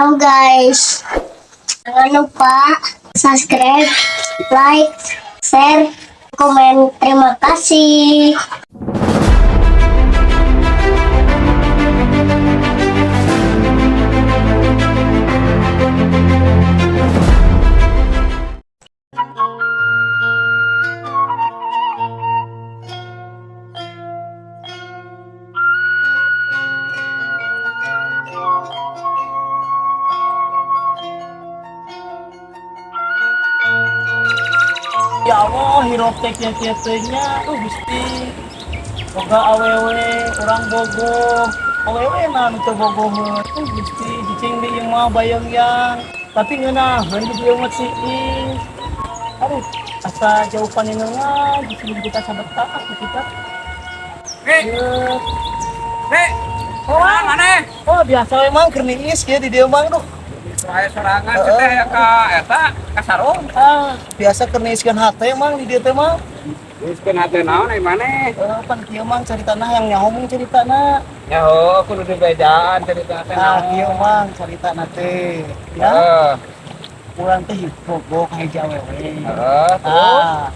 Halo guys, jangan lupa subscribe, like, share, komen. Terima kasih. Ya Allah, hirup teh kieu kieu nya, Gusti. Boga awewe, urang bogoh. Awewe na nu teu bogoheun. Gusti, cicing di ieu mah bayang yang. Tapi ngeunaheun di dieu mah cicing. Aduh, asa jauh panengengan, cicing kita sabeta kita. Ri, Ieu. Ri, Oh, mana? oh biasa emang keur niis kieu di dieu mah, duh. Saya sorangan teh ya ka eta ka sarung. Ah, biasa keur niiskeun hate emang di dieu teh mah. Geus hate naon ai maneh? Eh, pan kieu mang caritana yang nyaho mung caritana. Ya heuh, kudu dibejaan cerita teh. Nah, kieu mang caritana teh. Ya. Heeh. Urang teh bogoh ka hiji awewe. Heeh, terus Ah,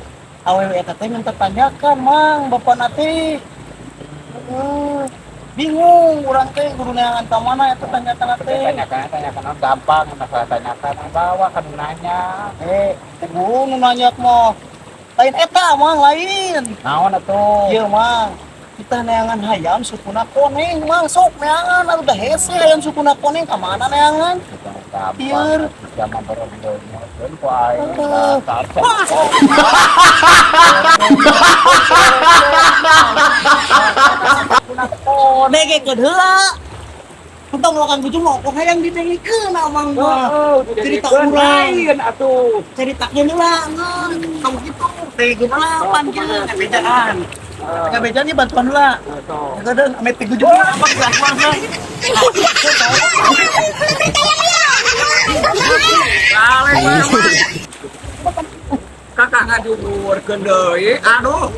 awewe eta teh minta tanyakan mang bapana teh. Heeh. Bingung urang teh kudu neangan ka mana eta tanyakan teh. Tanyakan, tanyakan gampang masalah tanyakan bawa kan nanya. Eh, kudu nu nanya mah. Lain eta mang, lain. Naon atuh? Ieu mang, kita neangan hayam sukuna koneng mang, sok neangan atuh da hese hayam sukuna koneng ka mana neangan? Gampang. Ieu. Zaman baru ku aing. Heeh. Dengekeun heula. Entong lokang gujung ngokong hayang didengikeun amang mah. Cerita urang. Lain atuh. Ceritakeun heula ngeun. Tong kitu. Dengekeun heula pan kieu ngabejaan. Ngabejaan ieu bantuan heula. Kadang ame teh gujung amang geus mah. Kakak ngajugurkeun deui. Aduh.